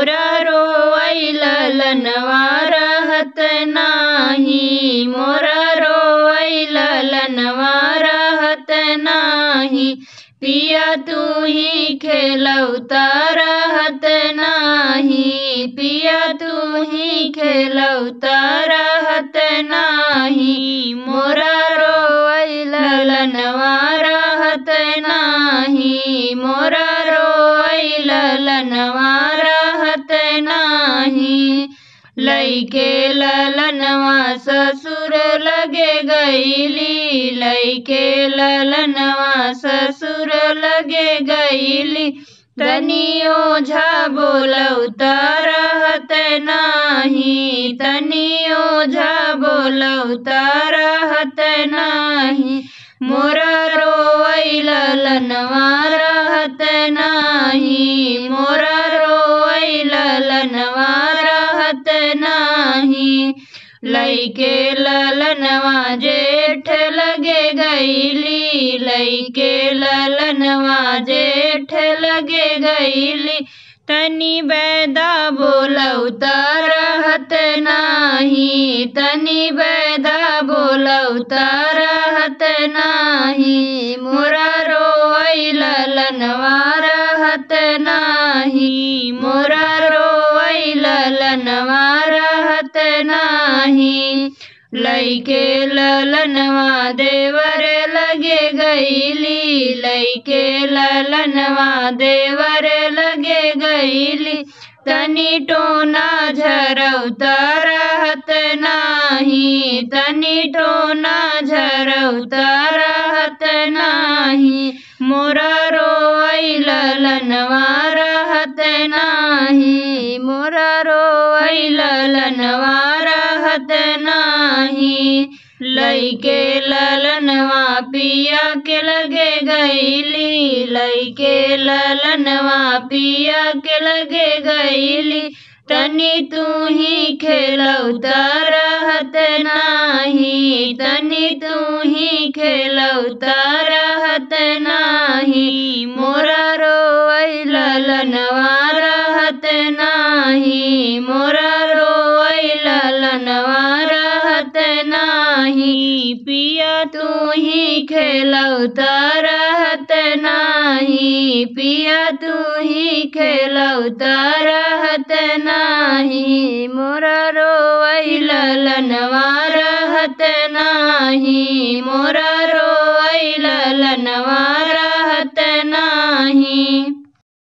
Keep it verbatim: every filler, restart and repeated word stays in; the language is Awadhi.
मोरा रोवै ललनवा रहत नाही, मोरा रोवै ललनवा रहत नाही। पिया तू ही खेलौता रहत नाही, पिया तू ही खेलौता रहत नाही। मोरा रोवै ललनवा रहत नाही, मोरा रोवै ललनवा रहत नाही। लइके ललनवा ससुर लगे गइली, लइके ललनवा ससुर लगे गइली। तनी ओझा बोलौता रहत नाही, तनी ओझा बोलौता रहत नाही। मोरा रोवै ललनवा रहत नाही, मोरा रोवै ललनवा रहत नाही। लइके ललनवा जेठ लगे गइली, लइके ललनवा जेठ लगे गइली। तनी बैदा बोलौता रहत नाही, तनी बैदा बोलौता रहत नाही। मोरा रोवै ललनवा रहत नाही, मोरा रोवै ललनवा रहत नाही। लइके ललनवा देवर लगे गइली, लइके ललनवा देवर लगे गइली। तनी टोना झरौता रहत नाही, तनी टोना झरौता रहत नाही। मोरा रोवै ललनवा रहत नाही, मोरा रोवै ललनवा रहत नाही। लइके ललनवा पिया के लगे गइली, लइके ललनवा पिया के लगे गइली। तनी तू ही खेलौता रहत नाही, तनी तू ही खेलौता रहत नाही। मोरा रोवै ललनवा रहत नाही, मोरा रोवै ललनवा रहत नाही। पिया तू ही खेलौता रहत नाही, पिया तू ही खेलौता रहत नाही। मोरा रोवै ललनवा रहत नाही, मोरा रोवै ललनवा